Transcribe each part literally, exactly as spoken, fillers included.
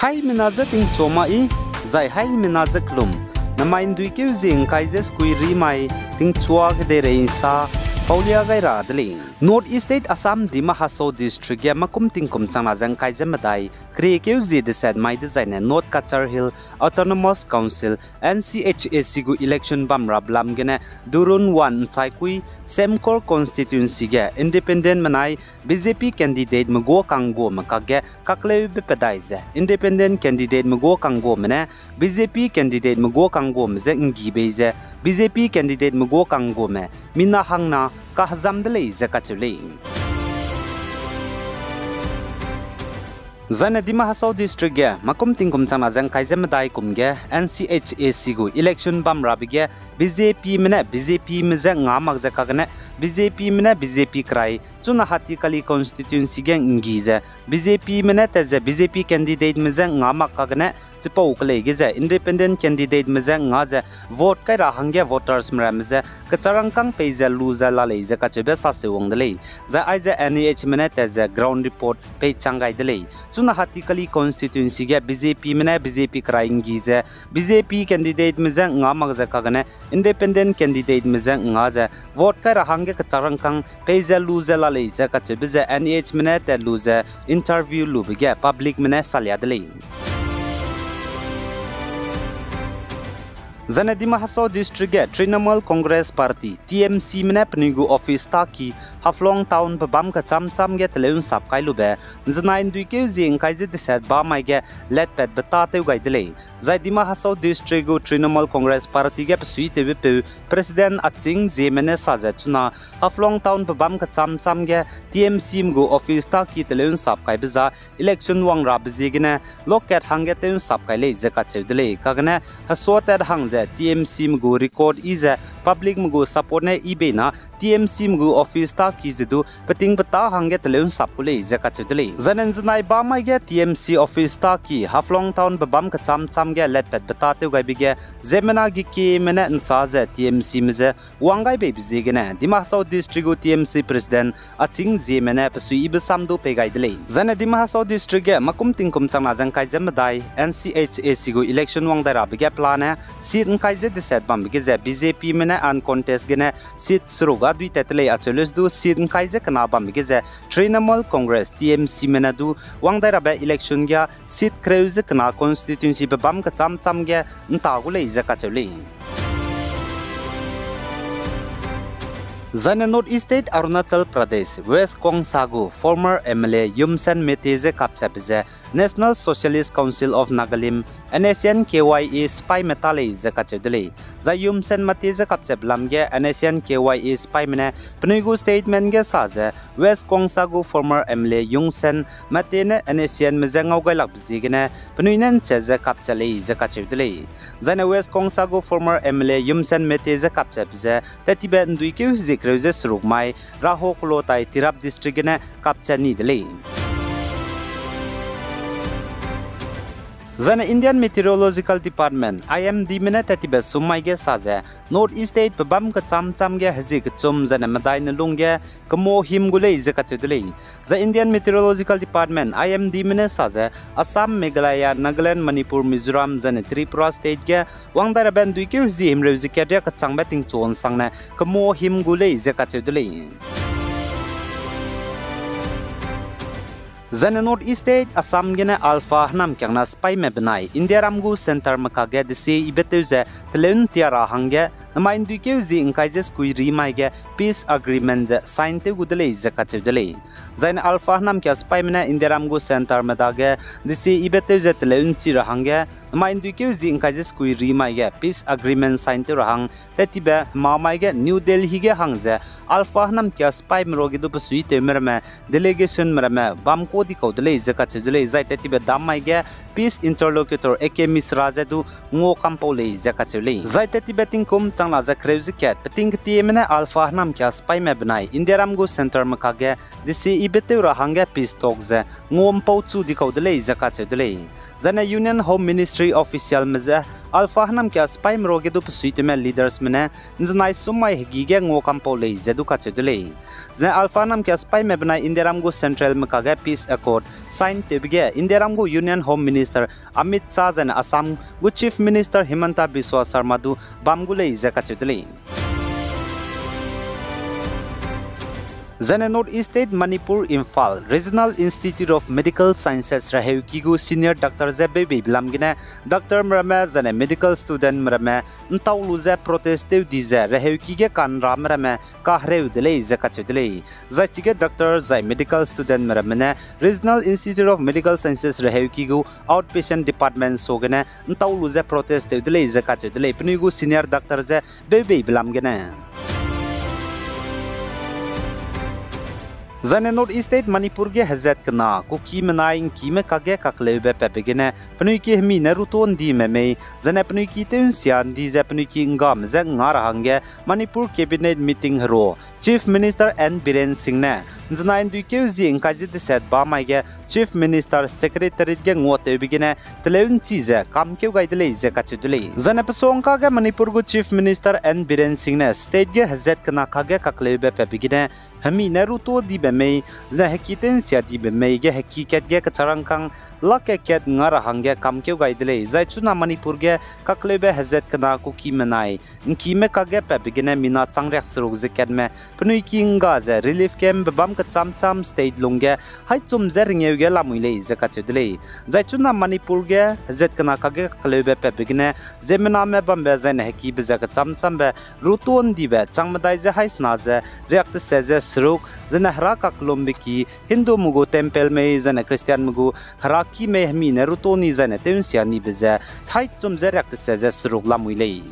Haimena je tingchua ma i, zai haimena je kelum, namai ’nduikeu zie ’ngkai ze sekui ri mai, tingchua kedeirei ’nsa paulia gai ra de lei. North East State Assam Dima Hasao District ge makum tingkum changna ze ’ngkai ze medai, keriekeu zie deset mai dezaine North Cachar Hill Autonomous Council, N C H A C gu election bam rabe lam gene Durun one ’nchaikui Semkhor constituency ge independent menai B J P candidate me guâ kangguame kakge kakleube pedai ze independent candidate me guâ kangguame ne B J P candidate me guâ kangguame je ’nggi bei ze B J P candidate me guâ kangguame mina hangna kahezam de lei ze kacheu lei. Zaine Dima Hasao District ge makum tingkum changna ze ’ngkai ze medai kum ge N C H A C gu election bam rabe ge B J P me ne B J P me je nga mak ze kagene B J P me ne B J P kerai chuna Hatikali constituency ge ’nggi ze B J P me ne tat ze B J P candidate me je nga mak kagene chipau kelei ge ze independent candidate me je nga ze vote kai ra hangge voters me ramme ze kecharangkâng pei ze lu ze la lei ze kacheube saseu wang de lei. Zai aize N E H me ne tat ze ground report peichang gai de lei. Chuna Hatikali constituency ge B J P me ne B J P kerai ’nggi ze B J P candidate me je nga mak ze kagene independent candidate me je nga ze vote kai ra hangge kecharangkâng pei ze lu ze la lei ze kacheube ze N E H me ne tat lu ze interview lube ge public me ne salia de lei. Zaine Dima Hasao District ge Trinamool Congress Party, T M C me ne penui gu office tâki Haflong Town pebâm kechâm châm ge teleu ’nsap kai lube, ’nzenai ’nduikeu zie ’ngkai ze deset ba mai ge letpatbe tâtew gai de lei. Zai Dima Hasao District gu Trinamool Congress Party ge pesuitewbepeu President Aching Zieme ne sa ze chuna Haflong Town pebâm kechâm châm ge T M C me gu office tâki teleu ’nsap kaibe za election wang rabe ziegene lokat hangge tew ’nsap kai lei ze kacheu de lei. Kagene hesuatat hang ze T M C me gu record yi ze public me gu support ne yi bei na T M C me gu office tâki ze du peting petâ hangge teleu ’nsap ku lei ze kacheu de lei. Zaine ’nzenai ba mai ge T M C office tâki Haflong Town pebâm kechâm châm ge letpatbe tâtew gaibe ge ziemmena gekieme ne ’nchâ ze T M C me je wang gai beibe ziegene Dima Hasao District gu T M C President Aching Zieme ne pesuiyibe sam du pei gai de lei. Zaine Dima Hasao District ge makum tingkum changna ze ’ngkai ze medai N C H A C gu election wang dai rabe ge pelane seat ’ngkai ze deset bambe ge ze B J P me ne uncontest gene seat seruk ga duitat de lei acheu leuse du seat ’ngkai ze kena bambe ge ze Trinamool Congress, T M C me ne du wang dai rabe election ge seat kereu ze kena constituency pebâm kechâm châm ge ’nta gu lei ze kacheu lei. Zaine North East State Arunachal Pradesh, West Khonsa gu former M L A Yumsen Mete je kapchatbe ze National Socialist Council of Nagalim, N S C N K Y A sipaime ta lei ze kacheu de lei. Zai Yumsen Mete je kapchatbe lam ge N S C N K Y A sipaime ne penui gu statement ge sa ze West Khonsa gu former M L A Yumsen Mete ne N S C N me je ngau gailakbe ziegene penui ne ’nchat ze kapchat lei ze kacheu de lei. Zaine West Khonsa gu former M L A Yumsen Mete je kapchatbe ze tattibe ’nduikeu hezie kereu ze seruk mai Raho Kolotai Tirap District gene kapchat ni de lei. Zaine Indian Meteorological Department, I M D me ne tattibe sum mai ge sa ze North East State pebâm kechâm châm ge hezie kechum zaine medai ne lung ge kemo him gu lei ze kacheu de lei. Zai Indian Meteorological Department, I M D me ne sa ze Assam, Meghalaya, Nagaland, Manipur, Mizoram zaine Tripura State ge wang dai rabe ’nduikeu hezie himreu ze kat riak kechangbe tingchu ’nsangne kemo him gu lei ze kacheu de lei. Zaine North East State Assam gene Alpha hênamkiangna sipaime benai Indiaram gu centre me kakge desie yibe tew ze teleu ’ntia ra hangge namai ’nduikeu hezie ’ngkai ze sekui ri mai ge peace agreement ze sign tew gu de lei ze kacheu de lei. Zaine Alpha hênamkia sipaime ne Indiaram gu centre me dage desie yibe tew ze teleu ’nchi ra hangge namai ’nduikeu hezie ’ngkai ze sekui ri mai ge peace agreement sign tew ra hang tattibe hema mai ge New Delhi ge hang ze Alpha hênamkia sipaime ruage du pesuitewme ramme, delegationme ramme bam ku di kau de lei ze kacheu de lei. Zai tattibe dam mai ge peace interlocutor A K Mishra je du ngua kampau lei ze kacheu lei. Zai tattibe tingkum changna ze kereu ze kat peting ketieme ne Alpha hênamkia sipaime benai Indiaram gu centre me kakge desie yibe tew ra hangge peace talk ze ngua ’mpau chu di kau de lei ze kacheu de lei. Zaine Union Home Ministry officialme je Alpha hênamkia sipaîme ruage du pesuitewme leadersme ne ’nzenai summai hegî ge nguakampau lei ze du kacheu de lei. Zene Alpha hênamkia sipaîme benai Indiaram gu centralme kage peace accord sign tewbe ge Indiaram gu Union Home Minister Amit Shah zaine Assam gu Chief Minister Himanta Biswa Sarma du bam gu lei ze kacheu de lei. Zaine North East State Manipur, Imphal, Regional Institute of Medical Sciences reheuki gu senior doctor je beubeibe lam gene, doctorme ramme zaine medical studentme ramme ’ntau lu ze protest tew di ze reheuki ge ka'nrame ramme kahereu de lei ze kacheu de lei. Zai chige doctor zai medical studentme ramme ne Regional Institute of Medical Sciences reheuki gu outpatient department sa gene ’ntau lu ze protest tew de lei ze kacheu de lei. Penui gu senior doctor je beubeibe lam gene. Zaine North East State Manipur ge hezat kena Kukime nai ’ngkime kakge kakleube patbe gene penui ki hemi ne ruto ’ndime mei, zaine penui ki tew ’nsia ’ndi ze penui ki ’nggame je ’nga ra hangge Manipur Cabinet meeting hero Chief Minister N Biren Singh ne ’nzenai ’nduikeu zie ’ngkai ze deset ba mai ge Chief Minister Secretariat ge nguatewbe gene teleu ’nchi ze kamkeu gai de lei ze kacheu de lei. Zaine pesuangka ge Manipur gu Chief Minister N Biren Singh ne state ge hezat kena kakge kakleube patbe gene hemi ne ruto dibe mei, zaine heki tew ’nsia dibe mei ge heki kat ge kecharangkang lak kat kat ’nga ra hangge kamkeu gai de lei. Zai chuna Manipur ge kakleube hezat kena Kukime nai ’ngkime kakge patbe gene mina chang riak seruk ze katme penui ki ’ngga ze relief campbe bam kechâm châm state lungge haîchum ze rengeu ge lamui lei ze kacheu de lei. Zai chuna Manipur ge hezat kena kakge kakleube patbe gene ziemmename bambe zaine hekibe ze kechâm châmbe ruto ’ndibe chang medai ze haî sena ze riak tese ze seruk, zaine hera kakellumbe ki Hindume gu temple mei zaine Christianme gu heraki mei hemi ne ruto ni zaine tew ’nsia nibe ze haîchum ze riak tese ze seruk lamui lei.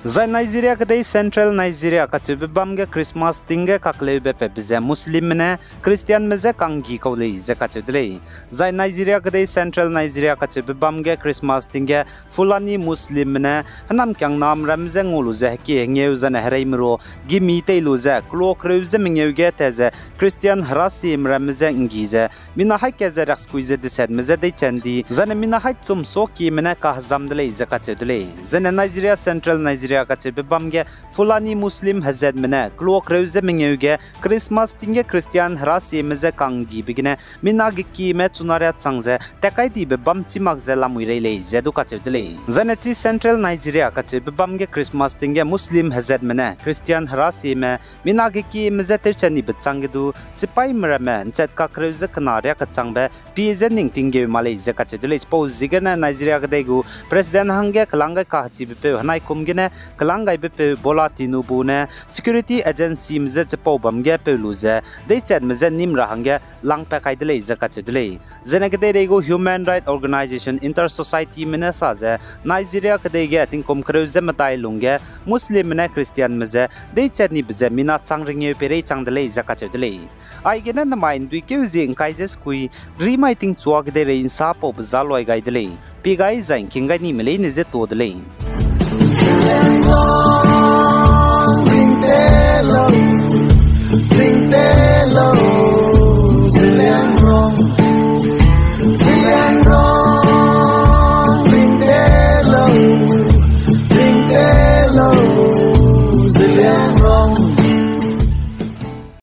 Zai Nigeria kedei Central Nigeria kacheube bam ge Christmas ting ge kakleube patbe ze Muslimme ne Christianme je kanggi kau lei ze kacheu de lei. Zai Nigeria kedei Central Nigeria kacheube bam ge Christmas ting ge Fulani Muslimme ne hênamkiangnam ramme je ngau lu ze hekie hengeu zaine hereime ru gimi tei lu ze kelokreu ze mengeu ge te ze Christian herasieme ramme je ’nggi ze mina haî kat ze riaksekui ze desetme je deichat ’ndi zaine mina haîchum sakieme ne kahezam de lei ze kacheu de lei. Zaine Nigeria Central Nigeria kacheube bam ge Fulani Muslim hezatme ne kelokreu ze mengeu ge Christmas ting ge Christian herasieme je kanggibe gene mina gekieme chuna riâ chang ze tat kai dibe bam chî mak ze lamui rei lei ze du kacheu de lei. Zaine chi Central Nigeria kacheube bam ge Christmas ting ge Muslim hezatme ne Christian herasieme mina gekieme je tewchat nibe chang ge du sipaîme ramme ’nchat kakreu ze kena riâ kechangbe pie je ning tinggeu ma lei ze kacheu de lei. Chipau ziegene Nigeria kedei gu President hangge kelang gai kahechibe peu henai kum gene kelang gaibe peu Bola Tinubu ne security agencyme je chipau bam ge peu lu ze deichatme je nîm ra hangge langpat kai de lei ze kacheu de lei. Zaine kedeirei gu Human Rights Organization Inter-Societyme ne sa ze Nigeria kedei ge tingkum kereu ze medai lungge Muslimme ne Christianme je deichat nibe ze mina chang rengeu peirei chang de lei ze kacheu de lei. Aigene nemai ’nduikeu zie ’ngkai ze sekui rimai tingchua kedeirei ’nsa paube za luai gai de lei. Pie gai zai ’ngking gai nime leine je tuâ de lei.